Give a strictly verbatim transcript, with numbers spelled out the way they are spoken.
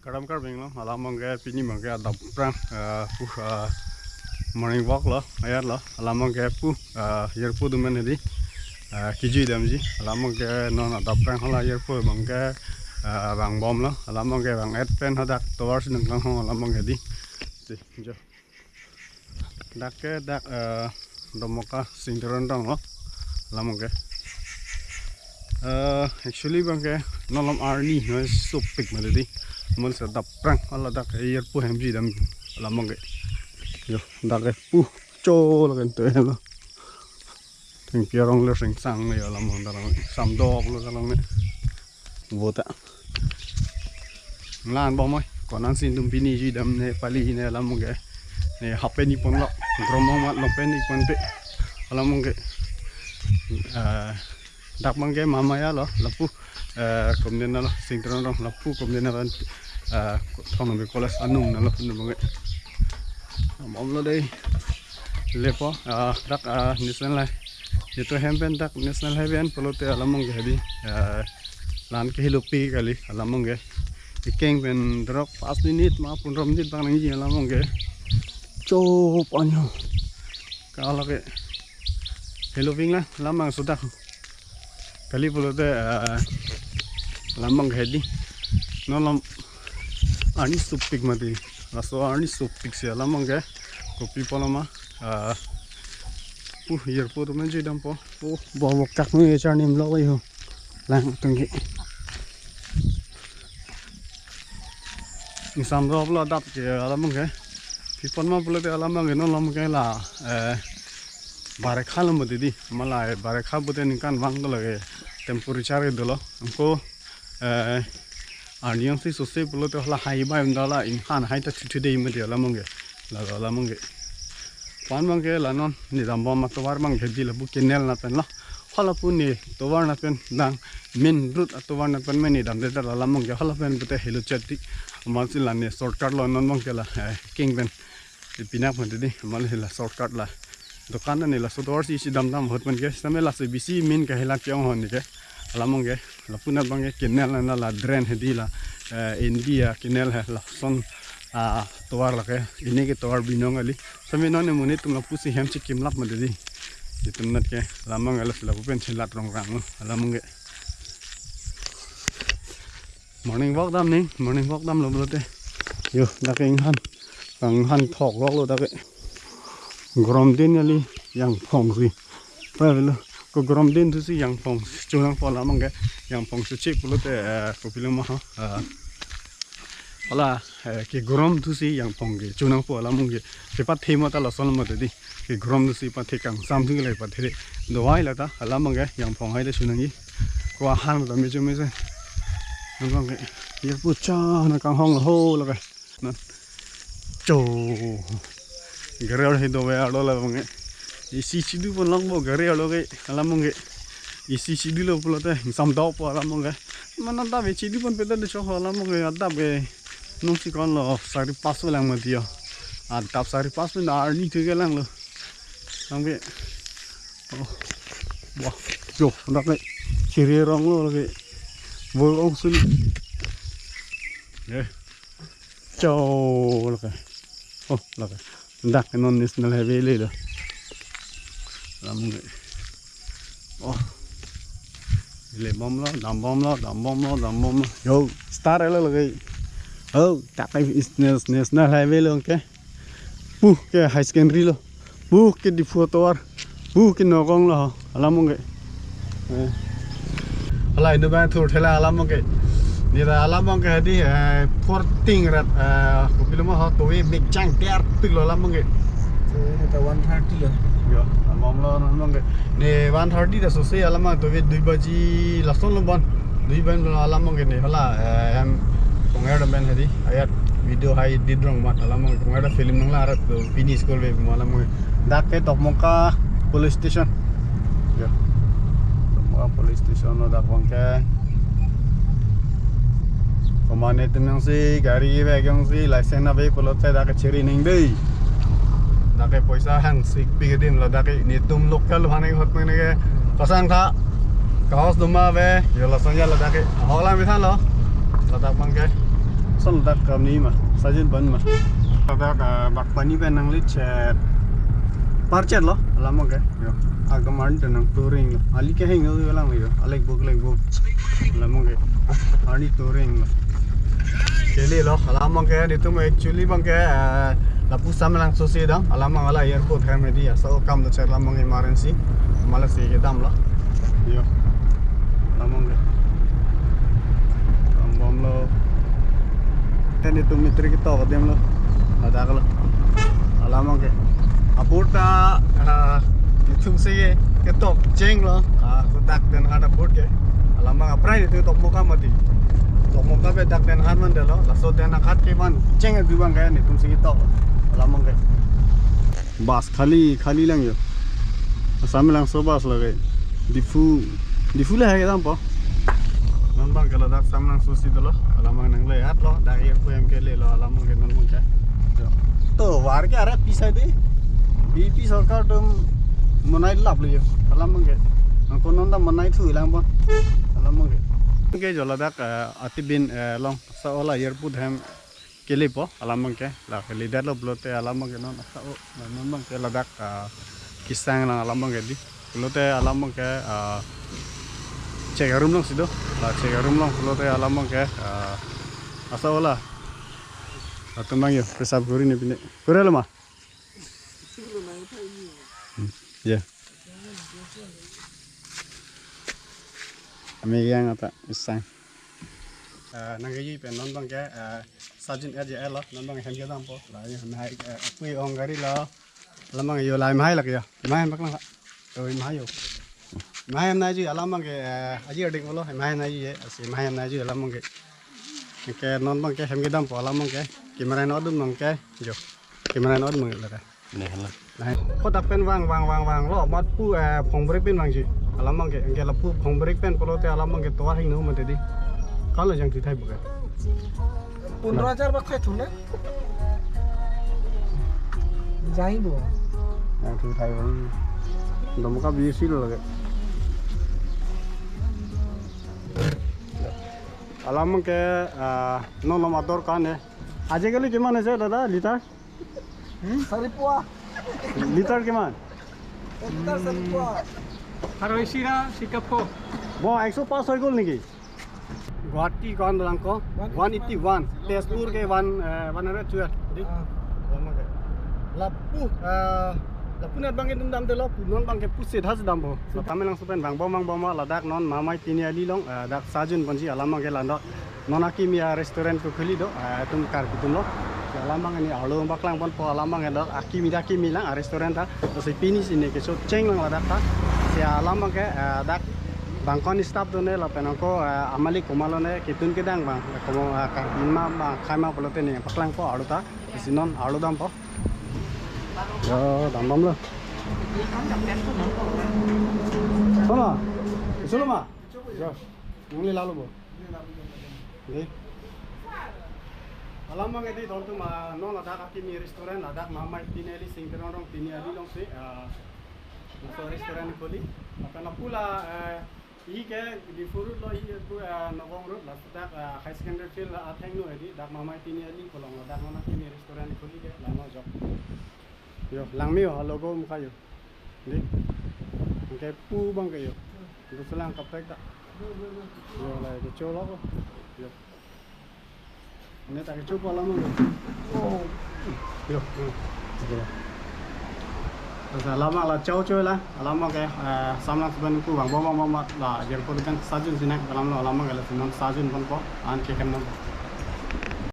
Kardom Karbi Anglong, alam abangke pini abangke adap aphrang, eh, pu, eh, morning walk lo, ayat lo, alam abangke pu, eh, Yerpo atum pen hedi, eh, kejui damji, alam abangke non adap aphrang hala Yerpo abangke, eh, vangbomlo, alam abangke vang-et pen hadak tovar si nangkanghon alam abangke di. Di, jo. Dak ke dak, eh, Domoka Singteron Rong lo, alam abangke. Eh, actually abangke non alam arni noi sopik mati di. Amonit si adap aphrang hala dak Yerpo hem ji dam alam abangke. Jo, dak ke pu cho lo kan to lo. Thengpi arong le ringsang le alam abang dak along. Samdok lo dak along ne. Vota. Lan bom oi. Konat si nelitum pini jui dam ne pali ne alam abangke. Ne happen ni pon lo. Dromong mat long pen ni pon pe. Alam abangke. Eh, dak abangke Mamaya lo. Lapu, eh, komdena lo. Singteron Rong lapu komdena kan. Eh, Thong Nongbe College anung na lapu abangke. Bom lo dei. Lepo, ah, dak, ah, national high. Itum hem pen dak national highway an pulote alam abangke hedi. Ah, lan ke hilopi kali alam abangke. Ikeng pen drok pas minute ma pundro minute abang nangji alam abangke. Chop anyo. Kala ke hilopi lang alam abang sudak. Kali pulote, eh, alam abangke hedi. Non alam arni sopik mati. Laso arni sopik si alam abangke. Kopi pulo ma, eh, pu Yerpo atum pen jui dampo. Oh, bo bokak nu ye charnim lo yo. Lang tungki. Ingsam rop lo adap ke alam abangke. Pi pon ma pulote alam abangke non alam abangke la, eh, barekha lo mati di. Mala, eh, barekha pute ningkan vang dolo ke temperature ke dolo. Anke, eh, arni jongsi sose pulote hala hai bai um dala inghan hai ta thuthu dei mati alam abangke. La alam abangke. Pu-an abangke la non ne dambom atovar abangke di lapu canal anat pen lo. Hala pu ne tovar anat pen dang main road atovar anat pen mene damde ta alam abangke hala pen pute helo chet di. Amatsi la ne shortcut lo non abangke la, eh, ikeng pen. Ipinak mati di, amat la shortcut la. Dokan ne laso tovar si isi dam dam ahut pen ke, same laso bisi main ke hela kiyong hon ke. Alam abangke, lapu anat abangke canal na la drain hedi la, eh, India canal he lason, ah, tovar lake, ini ke tovar binong kali. Same non ne monit atum lapu si hem chikim lap mati di. Itum anat ke, alam abangke la sila pu pen chilat rong rang lo, alam abangke. Morning walk dam ni, morning walk damlo pulote. Yo, dak ke inghan. Inghan thok lok lo dak ke. Gorom din kali jangphong si. Pavelo. Ko gorom din thu si jangphong chonangpo alam abangke. Jangphong si che pulote, eh, kopilo ma ha. Eh, hala, eh, ke gorom thu si jangphong ke chonangpo alam abangke. Kepathe ma ta lason mati di. Ke gorom thu si pathe kangsam thu le pathe. Dovai la ta alam abangke jangphong hai ta chonangji. Ko ahan ta mecho mecho. Alam abangke. Ye pucha nangkanghon lo ho lake. Na. Cho. Gari arlo he dove arlo la abangke. Isi chidu pon longpo gari arlo ke alam abangke. Isi chidu lo pulote samdok po alam abangke. Mana adap e chidu pon peta de cho alam abangke adap e. Nung si kon lo sari pas lang mati yo. Adap sari pas pen arni thu ke lang lo. Sampai. Oh. Wah, jo, dak ke. Chiri rong lo lake. Bol ong sun. Eh. Cho lake. Oh, lake. Dak non national highway le lo. Alam ke. Oh. Le bom lo, dambom lo, dambom lo, dambom lo. Yo, start lo lake. Oh, dak ke is nas-, national highway lo ke. Pu ke high secondary lo. Pu ke Diphu atovar. Pu ke Nagaon lo. Alam abangke. Eh. Hala inut abang thur thela alam abangke. Ne ta alam abangke hedi, eh, fourteen rat, eh, kopilo ma ho tovar mekjang der tik lo alam abangke. Eh, ta one thirty lo. Yo, alam lo alam abangke. Ne one thirty ta sose alam abang tovar dui baji lason lo bon. Dui baji lo alam abangke ne hala, eh, em, Kongar dam pen hedi. Ayat video hai di drong mat alam abangke. Kongar da film nang la arat to pini school ve mo alam abangke. Dak ke Dokmoka police station. Ya. Dokmoka police station lo dak abangke. Komatne atum jongsi gari ave jongsi license ave pulote dak ke chiri ning dei. Dak ke poisa hang sik pi ke dim lo dak ke netum local bhane hot mene ke pasang tha. Kaos duma ave yo lason ya lo dak ke. Hola mithan lo. Ladak abangke. Laso ladak kam ni ma, Sajun pen ma. Ladak, ah, Bagpani pen nangli chet. Parchet lo, alam ke. Yo. Agam arni nang touring lo. Ali keheng lo alam yo. Alek buk, lek buk. Alam ke. Arni touring lo. Kele lo, alam ke, nelitum actually abang ke, ah, lapu Samelangso si dam, alam abang la airport hem di, laso akam do chet alam abang emergency. Amat lasi kedam lo. Yo. Alam abang ke. Dambomlo. Te nelitum metri ketok adim lo. Ladak lo. Alam abang ke. Apor ta, ah, nelitum si ketok cheng lo. Ah, kotak Denghat apor ke. Alam abang aprai nelitum Dokmoka mati. Dokmoka pen dak Denghat mandetlo. Laso Denghat ke man cheng adu abang ke nelitum si ketok. Alam abang ke. Bus khali, khali lang yo. Samelangso bus lake. Diphu, Diphu le hai kedampo. Non abang ke ladak Samelangso si dolo. Alam abang nangle-at lo. Dak ye pu em kele lo. Alam abang ke non abang ke. Yo. To, war ke arep pisai de. B P sorkar atum monai lap lo yo. Alam abang ke. Angko non ta monai thu ilang po. Alam abang ke. Ke jo ladak, eh, Atibin, eh, along. Laso la airport hem kelepo, alam abang ke, la kelidetlo pulote alam abang ke non, laso, non abang ke ladak, ah, kesang lang alam abang ke di. Pulote alam abang ke, ah, chek arum along si do, la chek arum along pulote alam abang ke, ah, laso la. Latum abang yo, pesap kuri ni pine. Kuri lo ma? Hmm, ya. Ami yang ata isang. Eh, nang kayu pen non abang ke, eh, Sajun aja elo, non abang hem kedampo. La, ya, na, eh, apui ong gari lo. Alam abang yo la mahai lak yo. Mahai bak lang la. Yo, mahai yo. Mahai hem nai ju alam abang ke, eh, aji arding lo, mahai nai ju ye. Asi mahai hem nai ju alam abang ke. Ke non abang ke hem kedampo alam abang ke. Camera no dun abang ke. Jo. Camera no dun abang ke la. Neh, hala. Nah, kotak pen vang, vang, vang, vang lo, mat pu, eh, Phongbrek pen vangji. Alam abang ke, ke lapu Phongbrek pen pulote alam abang ke tovar hingno mati di. Kalo jangthu thai bukan. Pundro hajar bak khai thun na? Jai bo. Jangthu thai bo. Dom ka bisi lo lake. Alam abang ke, ah, non lo mat dor kan ya. Aji kali kiman ase dada, liter? Hmm? Sari pua. Liter kiman? Ek liter sari pua. Haroi sira sikapho. Bo, ekso pas hoi gol niki? Guwahati kon dolang ko? One eighty one. Tezpur ke one, eh, one hundred twelve. Di? Ah. Lapu, eh, lapu nat abang ke dum damdetlo, pu non abang ke pusi das dampo. So, Samelangso pen vangbom vangbom ladak non Mahamai Tiniali along, eh, dak Sajun ponji alam abang ke la do. Non akimi a-restaurant kekhuli do, eh, itum Karbi atum lo. Si alam abang ke ne arlo paklang ponpo alam abang ke dak akimi dak akimi lang a-restaurant ta. Lasi pini si ne keso cheng lang ladak ta. Si alam abang ke, eh, dak bang kon staff do ne lapen angko, eh, amalik komatlo ne ketun kedang abang. Komat, eh, Karbi ma abang khai ma pulote ne paklangpo arlo ta. Si non arlo dampo. Yo, dambomlo. Solo. Solo ma. Yo. Nangli lalo bo. Di. Alam abang ke di don atum, ah, non ladak akimi restaurant, ladak Mahamai Tiniali, Singkir Rongrong Tiniali along si, ah, laso restaurant khuli. Lapen lapu la, eh, ihi ke Diphu road lo, ihi pu, eh, Nagaon road, laso dak, eh, high secondary field athengno di, dak Mahamai Tiniali along ladak non akimi restaurant khuli ke, la non jok. Yo, langme yo, alogo muka yo. Di. Ke pu abang ke yo. Guselang kaprek ta. Yo, la kecho lo ko. Yo. Ini tak kecho po alam abang. Oh. Yo. Yo. Oke. Terus alam abang la chocho la. Alam abang ke, eh, Samelangso pen ku vangbom vangbom la airport pen Sajun si nang alam lo alam abang ke la si non Sajun ponpo. An ke kan non.